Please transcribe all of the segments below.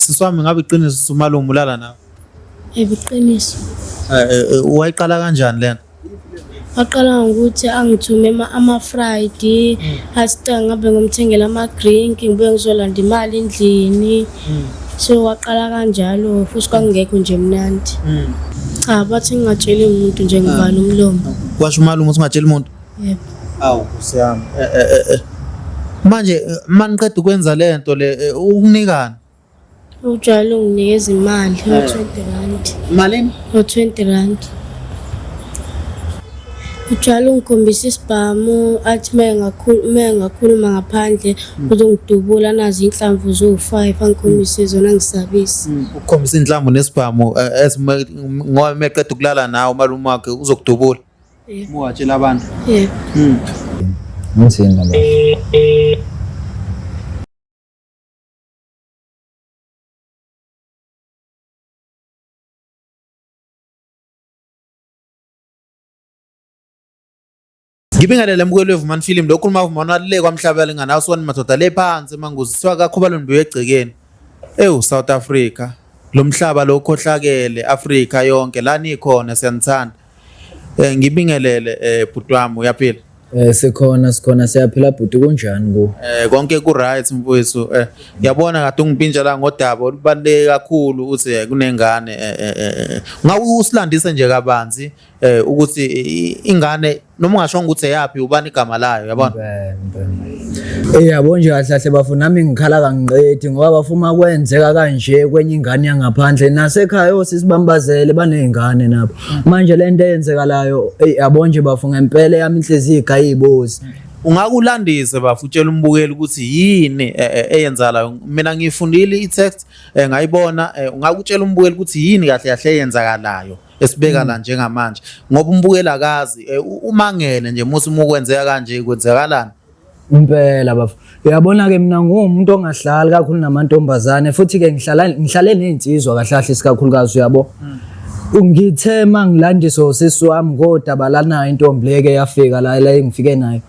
Sisi wami ngabe iqiniso umalume ulala nawe? Yebo iqiniso. Wayiqala kanjani lena? Waqala ngokuthi angithume ama-Friday, athi cela ngabe ngimthengela ama-drink, ngibuye ngizolanda imali endlini. So waqala kanjalo futhi kwakungekho nje mnandi. Cha bathi ngingatsheli muntu nje ngivala umlomo. Kwasho umalume ukuthi ungatsheli muntu? Yebo. Awu Nkosi yami. Manje maniqeda ukwenza lento le ukunikani? Ujwayele unginikeza imali o-20 rand. Malini? O-20 rand. Ujwayele ungikhombisa isibhamu athi uma engakhuluma ngaphandle uzongidubula nazi inhlamvu ziwu-five angikhombise zona angisabise. Ukukhombisa inhlamvu nesibhamu ngoba meqeda ukulala nawe umalume wakhe uzokudubula. Yebo. Muwatshela abantu. Yebo. Ngithini baba? Ngibingelele mbukeli weVumani Film lokhu khuluma Vumani walile kwamhlaba lingana usona madoda le phansi emanguzi kuthiwa kakhubalo nduye egcekeni. Ewu South Africa lo mhlaba lo khohlakele Africa yonke la nikhona siyanithanda. Ngibingelele bhuti wami uyaphila? Sikhona sikhona siyaphila bhuti kunjani ku? Konke ku right mfowethu. Yabona kade ungipintsha la ngodaba olubaluleke kakhulu ukuthi kunengane Ngabe usilandise nje kabanzi ukuthi ingane noma ungashongo ukuthi eyaphi ubani igama layo yabona? Yabo nje kahle kahle bafuna nami ngikhala kangiqedi ngoba bafuma kwenzeka kanje kwenye ingane yangaphandle nasekhaya osisi bambazele banezingane nabo. Manje lento eyenzekalayo ey yabo nje bafuna ngempela yami inhliziyo igaya ibozi. Ungakulandise bafu utshela umbukeli ukuthi yini eyenzakalayo. Mina ngiyifundile i-text ngayibona ungakutshela umbukeli ukuthi yini kahle kahle eyenzakalayo esibeka la njengamanje ngoba umbukeli akazi umangele nje musi uma kwenzeka kanje kwenzakalani. Impela bafo. Uyabona ke mina nguwumuntu ongahlali kakhulu namantombazane futhi ke ngihlala ngihlale nezinsizwa kahle kahle isikakhulukazi uyabo. Ngithe mangilandisa usisi wami ngodaba lanayo intombi leke yafika la la engifike nayo.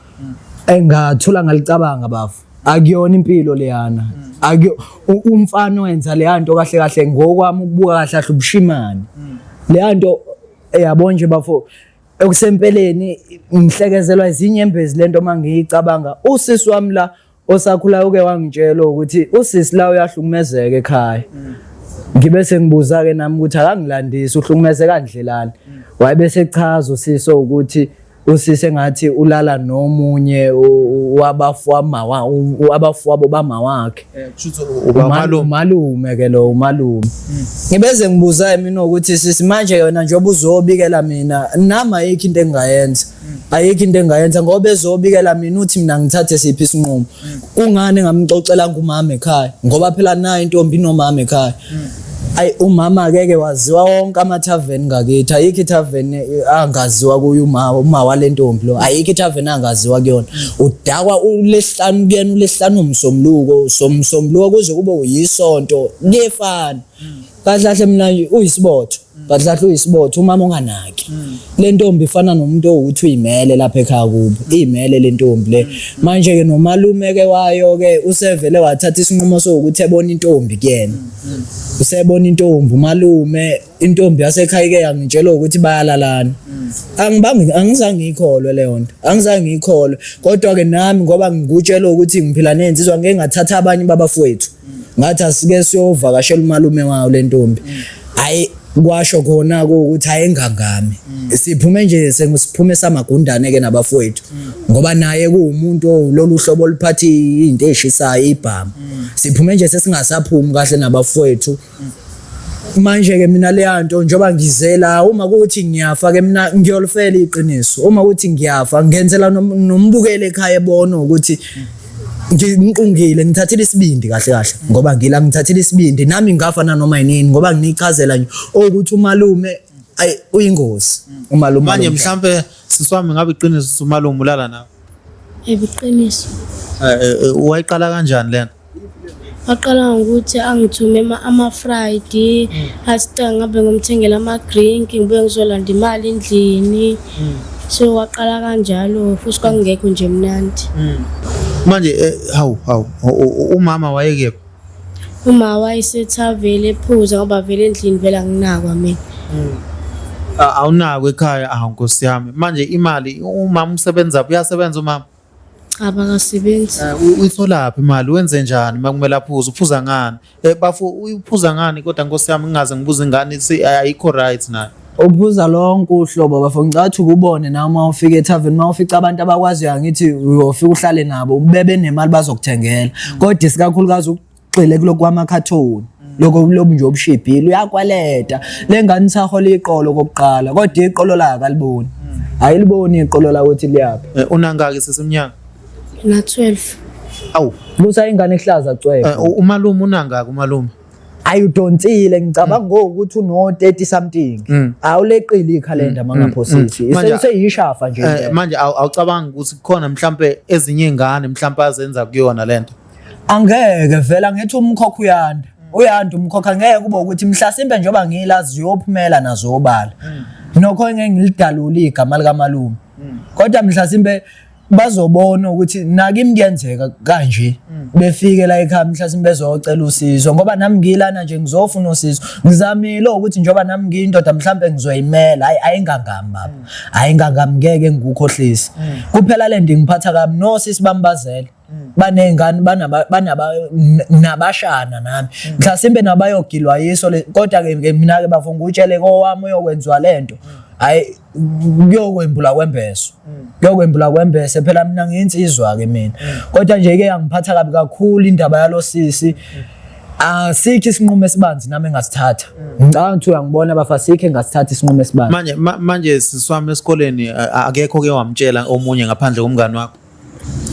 Engathula ngalicabanga bafo. Akuyona impilo leyana. Akuyo umfana owenza leya nto kahle kahle ngokwami ukubuka kahle kahle ubushimane. Leya nto yabo nje bafo ekusempeleni ngihlekezelwa izinyembezi lento mangiyicabanga. Usisi wami la osakhulayo uke wangitshela ukuthi usisi la uyahlukumezeka ekhaya. Ngibe sengibuza ke nami ukuthi akangilandisi uhlukumezeka ndlelani. Waye sechaza usisi ukuthi usisi engathi ulala nomunye wabafowabo bama wakhe. Kusho ukuthi umalume ke lo umalume. Ngibeze ngibuza mina ukuthi sisi manje yona njengoba uzobikela mina nami ayikho into engingayenza. Ayikho into engingayenza ngoba ezobikela mina uthi mina ngithathe siphi isinqumo. Kungani ngamxoxela ngumama ekhaya? Ngoba phela nayo intombi nomama ekhaya. Ayi umama akeke waziwa wonke ama-tavern ngakithi. Ayikho i-tavern angaziwa kuyo uma walentombi lo. Ayikho i-tavern angaziwa kuyona. Udakwa ulesihlanu kuyena ulesihlanu umsombuluko, somsombuluko kuze kube uyisonto kuyefana. Kahle kahle mina nje uyisibotho. Kahle kahle uyisibotho umama onganaki. Le ntombi ifana nomuntu owukuthi uyimele lapha ekhaya kubo. Iyimele le ntombi le. Manje ke nomalume ke wayo ke usevele wathatha isinqumo sokuthi ebona intombi kuyena. Usebona intombi umalume, intombi yasekhaya ke yangitshela ukuthi bayalalana. Angibangi angizange ngiyikholwe leyo nto. Angizange ngiyikholwe. Kodwa ke nami ngoba ngikutshela ukuthi ngiphila nensizwa ngeke ngathatha abanye babafowethu. Ngathi asike siyovakashela umalume wayo le ntombi. Hayi kwasho khona ukuthi ayengangami. Siphume nje sengusiphume samagundane ke nabafowethu. Ngoba naye kuwumuntu lolu hlobo oluphatha izinto ezishisayo ibhamu. Siphume nje sesingasaphumi kahle nabafowethu. Manje ke mina leya nto njengoba ngize la uma kuthi ngiyafa ke mina ngiyolifela iqiniso. Uma kuthi ngiyafa ngenzela nombukeli ekhaya ebona ukuthi ngiqungile ngithathile isibindi kahle kahle ngoba ngila ngithathile isibindi nami ngafa nanoma yinini ngoba nginichazela nje ukuthi umalume ay uyingozi umalume. Manje mhlambe sisi wami ngabe iqiniso umalume ulala nawe? Yebo iqiniso. Wayiqala kanjani lena? Waqala ngokuthi angithume ama-Friday, athi cela ngabe ngimthengela ama-drink, ngibuye ngizolanda imali endlini. So waqala kanjalo futhi kwakungekho nje mnandi. Manje hawu hawu umama wayekephi? Uma wayesethaveli ephuza ngoba vele endlini vele anginakwa mina. Awunako ekhaya? Awu Nkosi yami. Manje imali umama usebenza, uyasebenza umama? Cha, bakasebenzi. Uyitholaphi imali? Wenze njani uma kumele aphuze? Uphuza ngani? Bafo, uphuza ngani kodwa Nkosi yami, ngingaze ngibuze ingane ayikho right nayo. Uphuza lonke uhlobo bafo, ngicela ukuthi ukubone nawe uma ufika ethaveni, uma ufica abantu abakwaziyo angithi uyofika uhlale nabo bebe nemali bazokuthengela. Kodwa isikakhulukazi ukugxile kulokhu kwamakhathoni. Lokho lobu nje obushibhile uyakweleta. Le ngane isahola iqolo kokuqala kodwa iqolo layo akaliboni. Ayiliboni iqolo layo ukuthi liyaphi. Unangaki sisiminyaka? Na 12. Awu. Busa ingane ehlaza cwebe. Umalume unangaki umalume? Ayudonsile ngicabanga ngokuthi uno 30 something. Awuleqile ikhalenda mangaphosisi. Seyishafa nje. Manje awucabangi ukuthi kukhona mhlambe ezinye izingane mhlambe azenza kuyona lento? Angeke vela ngithi umkhokha uyanda. Uyanda umkhokha, ngeke kube ukuthi mhlasimbe njengoba ngilazi uyophumela nazo obala. Nokho ngeke ngilidalule igama likaMalume. Kodwa mhlasimbe bazobona ukuthi nakimi kuyenzeka kanje, befike la ekhaya mhlasimbe bezocela usizo, ngoba nami ngilana nje ngizofuna usizo. Ngizamile ukuthi njengoba nami ngiyindoda mhlambe ngizoyimela. Hayi, ayingangami baba, ayingangami, ngeke ngikukhohlise. Kuphela le nto ingiphatha kabi, nosisi bami bazele baney'ngane, nabashana nami mhlasimbe nabayogilwa yiso le. Kodwa-ke mina-ke bafo ngikutshele kowami uyokwenziwa le nto, hhayi kuyokwembula kwembeso, kuyokwembula kwembese. Phela mina ngiyinsizwa-ke mina, kodwa nje-ke yangiphatha kabi kakhulu indaba yalo sisi. Asikho isinqumo esibanzi nami engasithatha. Ngicabanga ukuthi uyangibona bafa, asikho engasithatha isinqumo esibanzi. Manje manje sisi wami esikoleni akekho ke wamtshela omunye ngaphandle komngani wakho?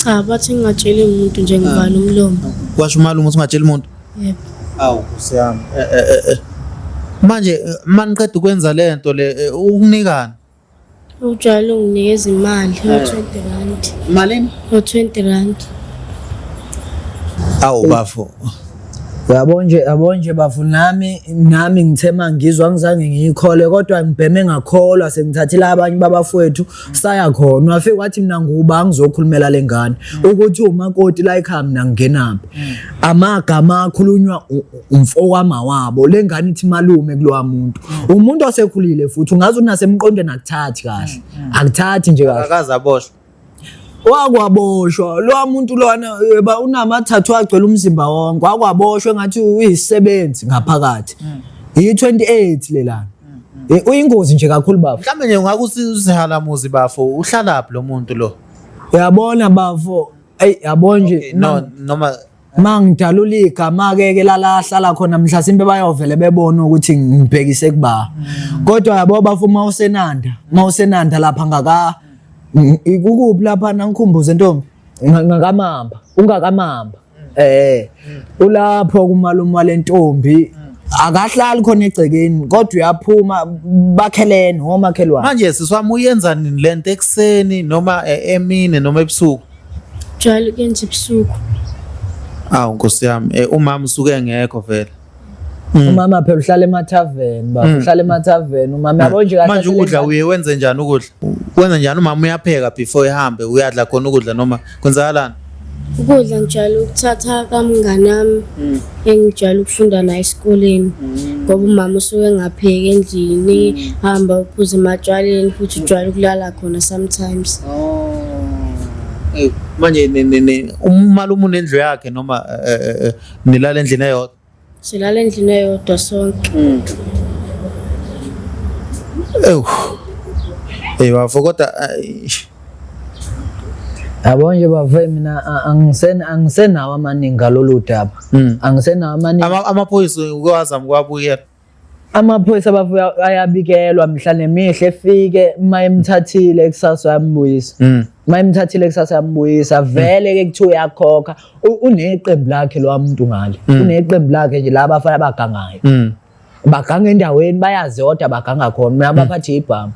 Cha, bathi ngingatsheli umuntu nje, ngivala umlomo. Kwasho umalume ukuthi ungatsheli umuntu? Yebo. Awu Nkosi yami. Manje maniqeda ukwenza lento le, ukunikana? Ujwayele unginikeza imali o-20 rand. Malini? O-20 rand. Awu bafo. Yabo nje, yabo nje bafo, nami ngithe mangizwa ngizange ngiyikhole, kodwa ngibheme ngakholwa sengithathile abanye babafowethu saya khona. Wafika wathi mina nguba ngizokhulumela lengane ukuthi umakoti la ekhaya mina ngingenaphi. Amagama akhulunywa umfo wama wabo, lengane ithi malume kulowa muntu. Umuntu osekhulile futhi ungazi unasemqondweni, akuthathi kahle. Akuthathi nje kahle. Akaze aboshwe. Wakwaboshwa lo muntu lona unamathathu agcwele umzimba wonke, wakwaboshwa engathi uyisisebenzi ngaphakathi. Yi-28 lelana. Uyingozi nje kakhulu bafo. Mhlawumbe nje ungakuthi uzihalamuzi bafo, uhlalaphi lo muntu lo? Uyabona bafo, ey yabo nje No noma mangidalula igama ke ke lala hlala khona mhlasimbe bayovele bebona ukuthi ngibhekise kuba. Kodwa yabo bafo, uma usenanda lapha ngaka kukuphi lapha, nangikhumbuze ntombi, ngakamamba ungakamamba ulapho kumalume walentombi, akahlali khona egcekeni kodwa uyaphuma, bakhelene omakhelwane. Manje sisi wami, uyenza nini lento, ekuseni noma emini noma ebusuku? Jwayele ukuyenza ebusuku. Awu Nkosi yami, umama usuke engekho vele. Umama phela uhlala emathaveni baba, uhlala emathaveni umama, yabo nje kahle. Manje ukudla uye wenze njani ukudla? Wenze njani? Umama uyapheka before ehambe, uyadla khona ukudla noma kwenzakalani? Ukudla ngijwayele ukuthatha kamngani wami engijwayele ukufunda naye esikoleni, ngoba umama usuke engapheki endlini, hamba uphuze ematshwaleni, futhi ujwayele ukulala khona sometimes. Eh, manje umalume unendlu yakhe noma nilala endlini eyodwa? Silala endlini eyodwa sonke. Ewu. Eh bafo, kodwa Yabo nje bafo, mina angisenawo amaningi ngalolu daba. Angisenawo amaningi. Amaphoyisa ukwazama ukwabuyela? Amaphoyisa bafo ayabikelwa mihla nemihla, efike uma emthathile kusasa uyambuyisa. Uma emthathile kusasa uyambuyisa, vele ke kuthiwa uyakhokha. Uneqembu lakhe lo muntu ngale. Uneqembu lakhe nje laba abafana abagangayo. Baganga endaweni bayazi kodwa baganga khona, mina baphathe ibhamu.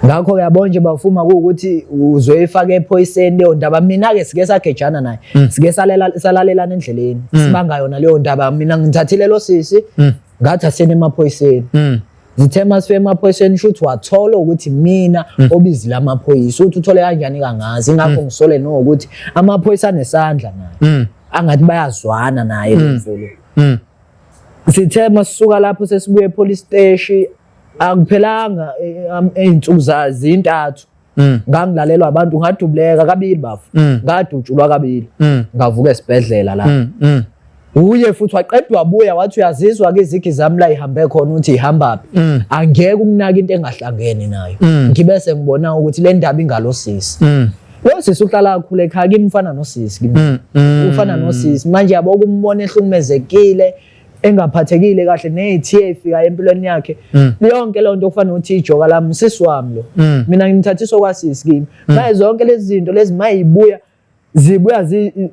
Ngakho uyabona nje bafuma kuwukuthi uzoyifaka ephoyiseni leyo ndaba. Mina-ke sike sagejana naye, sike salalelana endleleni, sibanga yona leyo ndaba. Mina ngithathile lo sisi, ngathi asiyeni emaphoyiseni. Zithe masifike emaphoyiseni, shuthi wathola ukuthi mina obizile amaphoyisa. Uthi uthole kanjani kangazi, ingakho ngisole nokuthi amaphoyisa anesandla naye. Angathi bayazwana naye lo mfo lo. Sithe masisuka lapho sesibuye epolice station akuphelanga izinsuku zintathu. Ngangilalelwa abantu ngadubuleka kabili bafo. Ngadutshulwa kabili. Ngavuka esibhedlela la. Uye futhi waqeda wabuya wathi uyazizwa ke izigi zami la ihambe khona uthi ihamba phi. Angeke ukunaka into engahlangene nayo. Ngibe sengibona ukuthi le ndaba ingalosisi. Lo sisi uhlala kakhulu ekhaya kimi ufana nosisi kimi. Ufana nosisi. Manje yabo ukumbona ehlukumezekile engaphathekile kahle nezithiye ifika empilweni yakhe. Yonke leyo nto kufana nokuthi ijoka lami sisi wami lo. Mina ngimthathiswa kwasisi kimi. Maye zonke lezi zinto lezi mayibuya zibuya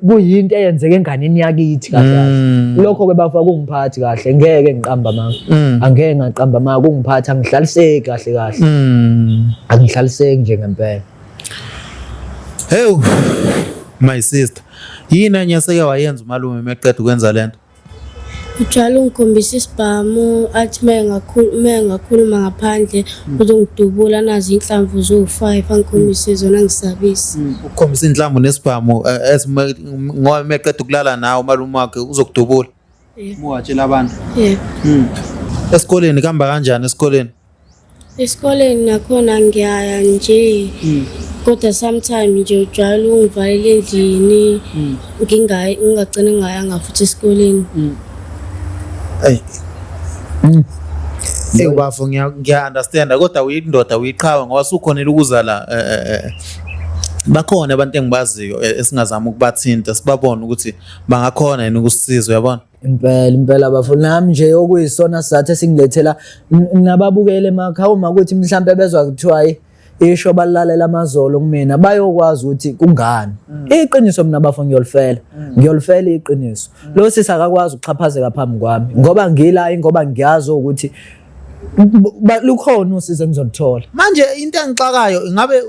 kuyinto eyenzeka enganeni yakithi kahle kahle. Lokho ke bafa kungiphathi kahle, ngeke ngiqamba amanga. Angeke ngaqamba amanga, kungiphatha angihlaliseki kahle kahle. Angihlaliseki nje ngempela. Hey my sister, yini enye eseke wayenza umalume meqeda ukwenza lento? Ujwayele ungikhombisa isibhamu athi mengakhuluma ngaphandle uzongidubula nazi inhlamvu ziwu-5 angikhombise zona angisabise. Ukukhombisa inhlamvu nesibhamu ngoba meqeda ukulala nawe umalume wakhe uzokudubula. Muwatshela abantu. Yebo. Esikoleni kuhamba kanjani esikoleni? Esikoleni nakhona ngiyaya nje. Kodwa sometime nje ujwayele ungivalela endlini ngingayi ngingagcina ngingayanga futhi esikoleni. Ey. Ey bafo ngiya understand kodwa uyindoda uyiqhawe ngoba sukhonile ukuza la bakhona abantu engibaziyo esingazama ukubathinta sibabone ukuthi bangakhona yini ukusisiza uyabona. Impela impela bafo nami nje okuyisona sizathu esingilethela nababukele emakhaya uma kuthi mhlambe bezwa kuthiwa hayi isho balalela amazolo kumina bayokwazi ukuthi kungani. Iqiniso mina bafo ngiyolifela. Ngiyolifela iqiniso. Lo sisi akakwazi ukuxhaphazeka phambi kwami ngoba ngila ngoba ngiyazi ukuthi lukhona usizo engizoluthola. Manje into engixakayo ingabe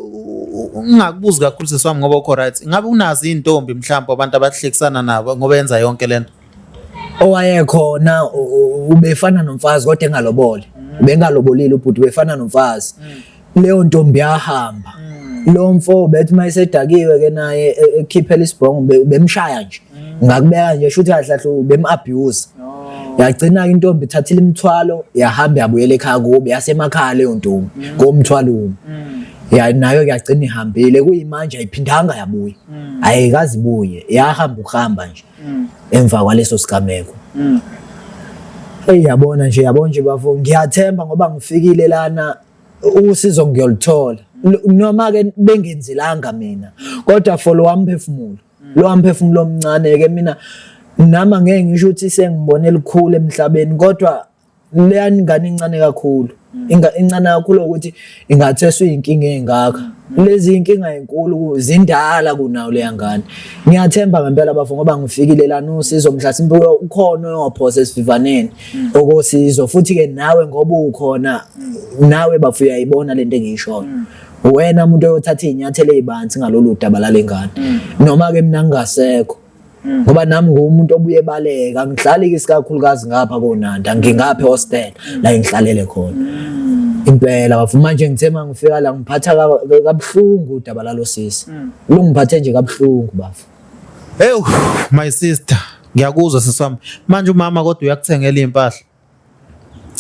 ngingakubuzi kakhulu sisi wami ngoba ukho right, ingabe unazo izintombi mhlawumbe abantu abahlekisana nabo ngoba yenza yonke lento? Owayekhona ubefana nomfazi kodwa engalobole. Ubengalobolile ubhuti ubefana nomfazi. Leyo ntombi yahamba. Lo mfo bethi mayesedakiwe ke naye ekhiphela isibhongo bemshaya nje. Ngakubeka nje shuthi kahle kahle ubem-abuse. Yagcina intombi ithathile imithwalo yahamba yabuyela ekhaya kubo yasemakhaya leyo ntombi komthwalo. Ya nayo yagcina ihambile kuyimanje ayiphindanga yabuya. Ayikazi ibuye yahamba ukuhamba nje emva kwaleso sigameko. Hey yabona nje yabona nje bafo ngiyathemba ngoba ngifikile lana usizo ngiyoluthola. Noma ke bengenzelanga mina kodwa for lo wamphefumulo. Lo wamphefumulo omncane ke mina nami ngeke ngisho ukuthi sengibone elikhulu emhlabeni kodwa leya ngane incane kakhulu. Incane kakhulu ukuthi ingatheswa inkinga engaka. Lezi inkinga enkulu zindala kunayo leya ngane. Ngiyathemba ngempela bafo ngoba ngifikile lana usizo mhlasimbe ukhona oyophosa esivivaneni okosizo futhi ke nawe ngoba ukhona nawe bafo uyayibona lento engiyishoyo. Wena umuntu oyothatha izinyathelo ezibanzi ngalolu daba lalengane. Noma ke mina ngingasekho. Ngoba nami ngumuntu obuye baleka ngihlali ke isikakhulukazi ngapha koNanda ngingapha ehostel la engihlalele khona. Impela bafo manje ngithe mangifika la ngiphatha kabuhlungu udaba lalo sisi. Lungiphathe nje kabuhlungu bafo. Hey my sister, ngiyakuzwa sisi wami. Manje umama kodwa uyakuthengela impahla.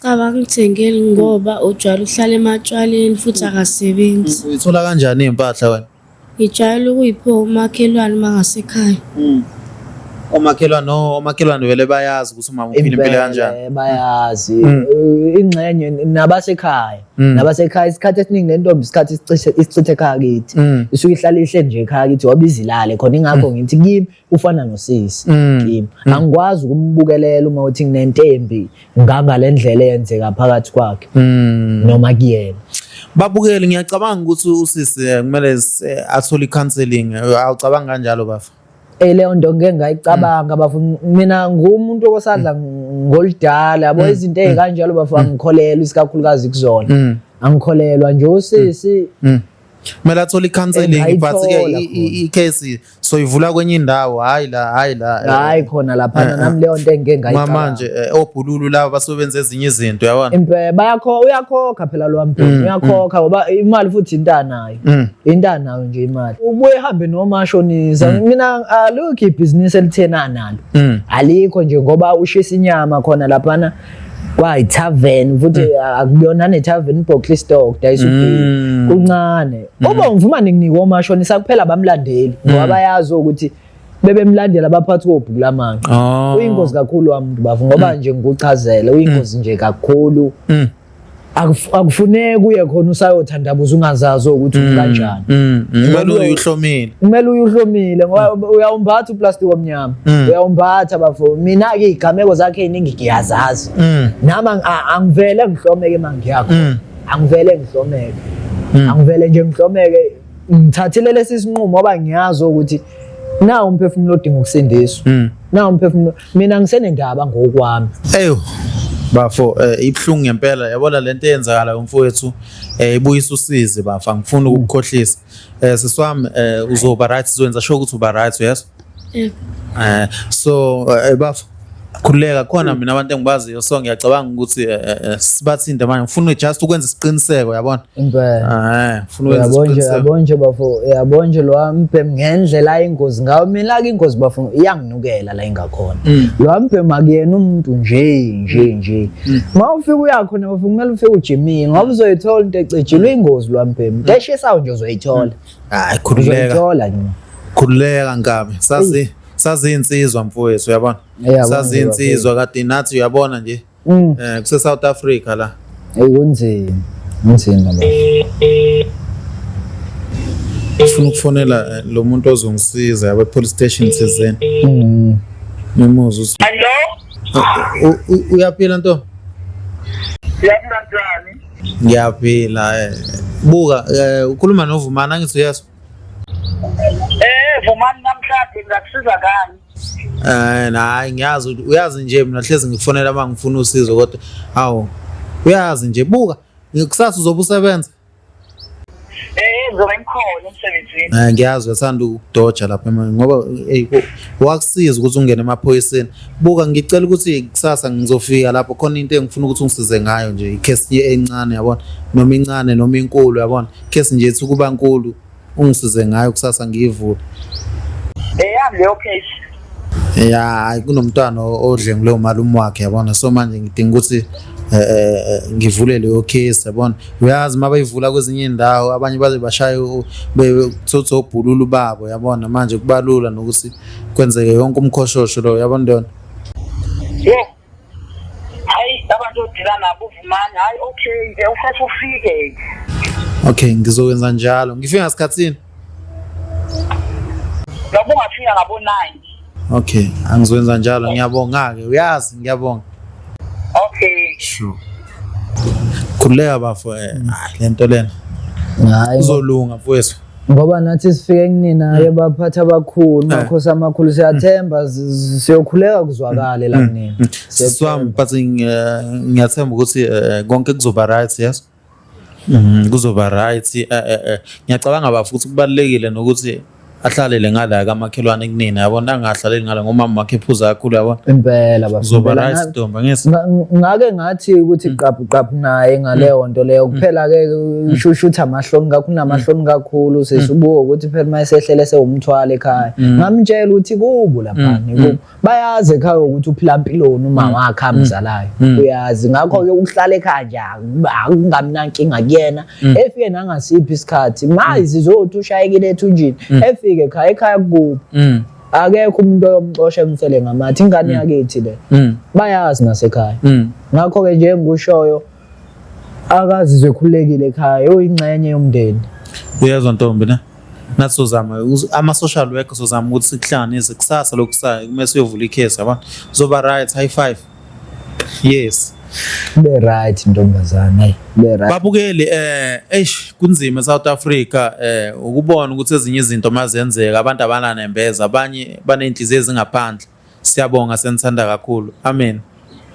Cha bangithengeli ngoba ujwayele uhlala ematshwaleni futhi akasebenzi. Uyithola kanjani impahla wena? Ngijwayele ukuyiphiwa umakhelwane uma ngasekhaya. Omakhelwane omakhelwane vele bayazi ukuthi umama uphila impilo kanjani. Impela, bayazi ingxenye nabasekhaya nabasekhaya isikhathi esiningi lentombi isikhathi isichithe ekhaya kithi isuke ihlale ihle nje ekhaya kithi ngoba izilale khona ingakho ngithi kimi ufana nosisi kimi angikwazi ukumbukelela uma uthi nginentembi ngangale ndlela eyenzeka phakathi kwakhe noma kuyena. Babukeli ngiyacabanga ukuthi usisi kumele athole i-counseling. Awucabanga kanjalo bafa? Leyo nto ngeke ngayicabanga bafu. Mina ngumuntu osadla ngoludala yabo izinto ezikanjalo bafu angikholelwa isikakhulukazi kuzona. Angikholelwa nje usisi. Kumele athole i-counseling, but ke Engayithola i-case soyivula kwenye indawo, hayi la, hayi la. Hayi khona laphana, nami leyo nto engike ngayicabanga. Manje obhululu laba basebenza ezinye izinto, yabona. Impela bayakho, uyakhokha phela lo mbhemu, uyakhokha ngoba imali futhi into anayo, into anayo nje imali. Ubuye ehambe nomashonisa. Mina alukho ibhizinisi elitheni analo, alikho nje, ngoba ushisa inyama khona laphana kwayi-tavern futhi, akuyona ne-tavern, ibhokli stock dayisa ubhiya kuncane. Ubomvu manje kunikwa omashonisa kuphela, bamlandeli ngoba bayazi ukuthi bebemlandela baphathi kobhuku lamanje. Oh. Uyingozi kakhulu wami muntu bafu, ngoba nje ngikuchazele, uyingozi nje kakhulu. Akufuneki uye khona usayothandabuza ungazazi ukuthi kanjani. Kumele uye uhlomile. Kumele uye uhlomile ngoba uyawumbatha uplastic omnyama, uyawumbatha bafo. Mina-ke iy'gameko zakhe ey'ningi ngiyazazi. Nami angivele ngihlomeke uma ngiyakho, angivele ngihlomeke, angivele nje ngihlomeke. Ngithathile lesi sinqumo ngoba ngiyazi ukuthi nawu umphefumulo odinga ukusindiswa, nawu umphefumulo. Mina ngisenendaba ngokwami. Eyo bafo, ibuhlungu ngempela, yabona lento eyenzakala umfowethu, ibuyisa usizi bafo, angifuni ukukukhohlisa. Siswami, uzoba right, sizoyenza sure ukuthi uba right, yes. Yebo. So bafo, khululeka, khona mina abantu engibaziyo, so ngiyacabanga ukuthi sibathinte manje. Ngifuna just ukwenza isiqiniseko, yabona. Impela. Ngifuna ukwenza Uyabo nje, isiqiniseko. uyabo nje bafo, uyabo nje lo mbhemu ngendlela ayingozi ngayo. Mina-ke ingozi bafo iyanginukela la ingakhona. Lo mbhemu akuyena umuntu nje nje nje. Ma ufika uyakhona bafo, kumele ufike ujimile ngoba uzoyithola into ecijile. Uyingozi lo mbhemu, into eshisayo nje uzoyithola. Hayi, khululeka. Uzoyithola nje. Khululeka nkabi, sazi insizwa mfowethu, uyabona. Uyabona Sazi nje. insizwa kade nathi, uyabona nje. Kuse South Africa la. Eyi, kunzima, kunzima bafo. Ufuna ukufonela lo muntu ozongisiza yabo police station thizeni. Ngimuzwe ukuthi Hello? Uyaphila nto? Uyaphila njani? Ngiyaphila. Buka, ukhuluma noVumani, angithi uyezwa? Vumani, namhlanje ngingakusiza kani? Hayi, ngiyazi ukuthi uyazi nje, mina hlezi ngikufonela uma ngifuna usizo, kodwa hawu, uyazi nje. Buka, kusasa uzobe usebenza? Ngizobe ngikhona emsebenzini. Ngiyazi uyathanda ukudoja lapha ngoba hey, wakusiza ukuthi ungene emaphoyiseni. Buka, ngicela ukuthi kusasa ngizofika lapho, khona into engifuna ukuthi ungisize ngayo nje, ikhesi encane, yabona, noma incane noma inkulu, yabona, case nje ethi ukuba nkulu, ungisize ngayo kusasa ngiyivule. Yami leyo case. Ya, hayi, kunomntwana odlengule umalume wakhe, yabona, so manje ngidinga ukuthi ngivule leyo case, yabona. Uyazi uma bayivula kwezinye iy'ndawo abanye baze bashaye kuthothe obhululu babo, yabona. Manje kuba lula nokuthi kwenzeke yonke umkhoshosho lo, yabona yona. Yo. Hayi, abantu odila nabo uVumani. Hayi, okay, nje usheshe ufike. Okay, ngizokwenza njalo. Ngifika ngasikhathini? Ngoba ungafika ngabo 9. Okay, angizokwenza njalo. Ngiyabonga-ke, uyazi, ngiyabonga. Okay. Sure. Khululeka bafo, hayi, lento lena Hayi. kuzolunga mfowethu. Ngoba nathi sifike kunina-ke baphathi abakhulu, makhosi amakhulu, siyathemba siyokhuleka kuzwakale la kunina. Sisi wami, but ngiyathemba ukuthi konke kuzoba right, yes. Kuzoba right. Ngiyacabanga bafo ukuthi kubalulekile nokuthi ahlalele ngala kamakhelwane kunina, yabona, angahlaleli ngala ngomama wakhe ephuza kakhulu, yabona. Impela bafo. Kuzoba Impela. right ntombi, angithi? Ngake ngathi ukuthi qaphu qaphu naye ngaleyo nto leyo kuphela ke, ushutha amahloni kakhulu, unamahloni kakhulu sesibuka ukuthi phela uma esehlele sewumthwalo ekhaya. Ngamtshela ukuthi kubo lapha kubo, bayazi ekhaya ukuthi uphila mpiloni, uma wakhe amzalayo uyazi. Ngakho-ke ukuhlala ekhaya nje akungabi nankinga kuyena. Efike nangasiphi isikhathi ma zizothi ushayekile ethunjini, efike ekhaya, ekhaya kubo, akekho umuntu oyomxosha emfele ngamathi. Ingane yakithi le, bayazi nasekhaya. Ngakho-ke nje engikushoyo, akazizwe ekhululekile ekhaya, uyingxenye yomndeni. Uyezwa ntombi ne? Nathi sozama ama-social worker, sozama ukuthi sikuhlanganise kusasa lokusayo, kumele siyovula ikhesi, yabona. Kuzoba right, high five. Yes. Be right ntombazana, hayi, be right. Babukeli, eish, kunzima eSouth Africa, ukubona ukuthi ezinye izinto mazenzeka abantu abananembeza, abanye banenhliziyo ezingaphandle. Siyabonga, senithanda kakhulu. Amen.